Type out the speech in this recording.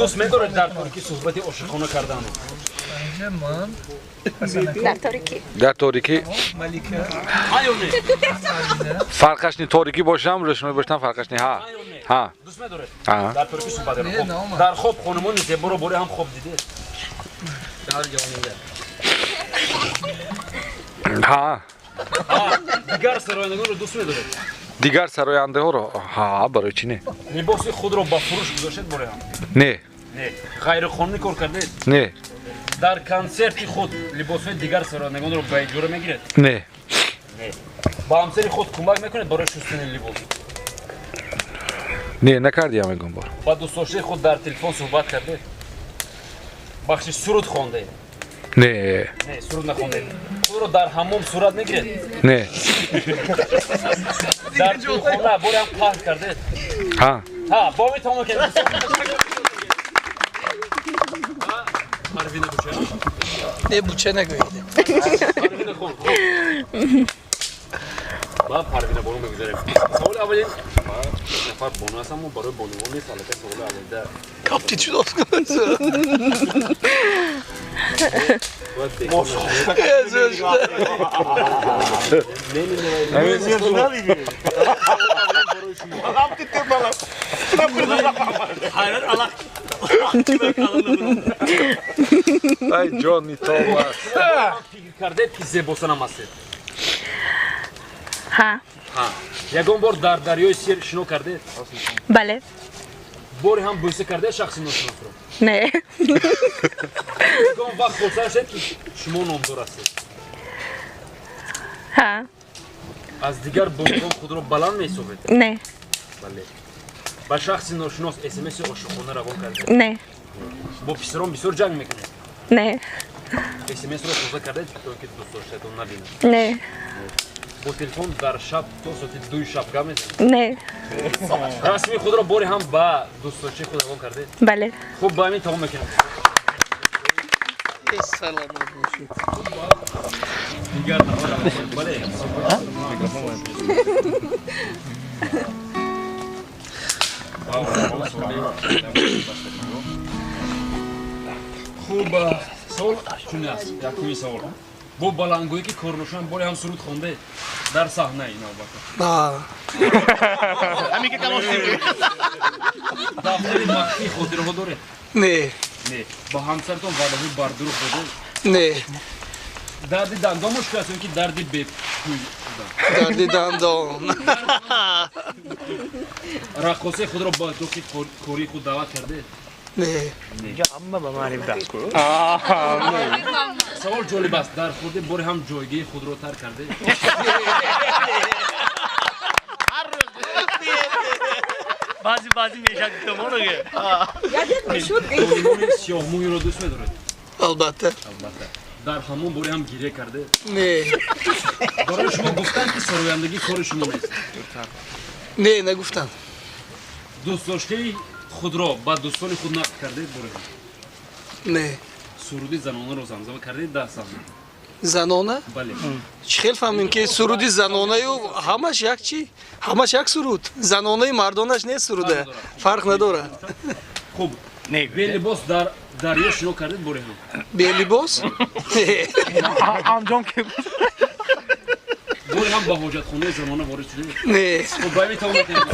Дӯст медоред дар торикӣ суҳбати ошиқона карданро? Дар торикӣ. Дар торикӣ. Фарқаш не, торикӣ бошам, рӯшноӣ бошам, фарқаш не. Ҳа. Ҳа. Дӯст медоред? Дар торикӣ суҳбат кардан. Дар хоб хонумони зеборо бори ҳам хоб дидед? Дар ҷавонинда. Ҳа. Дигар сарояндагонро дӯст медоред? Дигар сарояндаҳоро? Ҳа, барои чӣ не? Либоси худро ба фурӯш гузоштед бори ҳам? Не. Не. Ғайриқонунӣ кор кардед? Не. Дар консерти худ либосҳои дигар сарояндагонро ба иҷора мегиред? Не. Не. Ба ҳамсари худ кӯмак мекунед барои шустани либос? Не, накардиам ягон бор. Ба дӯстдоштаи худ дар телефон суҳбат кардед? Бахши суруд хондед? Не. Не, суруд нахондед. Худро дар ҳаммом сурат мегиред? Не. Дар тӯйхона бори ҳам қаҳр кардед? Ҳа. Ҳа, бо метавонам ки Парвина буча? Не, буча нагӯед. Парвина хон. Ба Парвина бону мегузарем. Саволи аввалин нафар бону ҳастам, мо барои бонувон нест, аллакай саволи алоҳида. Каптид шуд. Ай ҷони Томас. Фикр кардед ки зебосанам ҳастед? Ҳа. Ҳа. Ягон бор дар дарёи Сир шино кардед? Бале. Бори ҳам бӯса кардед шахси ношиносро? Не. Ягон вақт хурсанд шудед ки шумо номдор ҳастед? Ҳа. Аз дигар бонувон худро баланд меҳисобед? Не. Бале. Ба шахси ношинос смси ошиқона равон кардед? Не. Бо писарон бисёр ҷанг мекунед? Не. СМС-ро тоза кардед то ки дӯстдоштаятон набинад? Не. Бо телефон дар шаб то соати 2 шаб гап мезанед? Не. Расми худро бори ҳам ба дӯстдоштаи худ равон кардед? Бале. Хуб, ба ҳамин тамом мекунем. Саломат бошед. Дигар нафар. Бале. Хуб, савол чунин аст. Якумин савол. Бо баландгӯӣ ки корношоям бори ҳам суруд хондед дар саҳнаи навбата? Дафтари махфии хотираҳо доред? Не. Не. Ба ҳамсаратон ваъдаҳои бардурӯғ додед? Не. Дарди дандон мушкил аст ё ки дарди бепӯй шудан? Дарди дандон. Раққосаи худро ба доқи кории худ даъват кардед? Не. Савол ҷолиб аст. Дар хурдӣ бори ҳам ҷойгии худро тарк кардед? Баъзе баъзе мешад гуфтамонага. Бонувони сиёҳмӯйро дӯст медоред? Албатта. Албатта. Дар ҳамон бори ҳам гиря кардед? Не. Барои шумо гуфтанд ки сарояндагӣ кори шумо нест? Не, нагуфтанд. Дӯстдоштаи худро ба дӯстони худ нақл кардед бори ҳам? Не. Суруди занонаро замзама кардед дар саҳна? Занона? Бале. Чӣ хел фаҳмем ки суруди занонаю ҳамаш як чӣ? Ҳамаш як суруд. Занонаи мардонаш нест суруда. Фарқ надорад. Хуб, белибос дар дарё шино кардед бори ҳам? Белибос? Анҷом ки. Бори ҳам ба ҳоҷатхонаи занона ворид шудед? Не. Хуб, ба ҳамин тамом мекунем.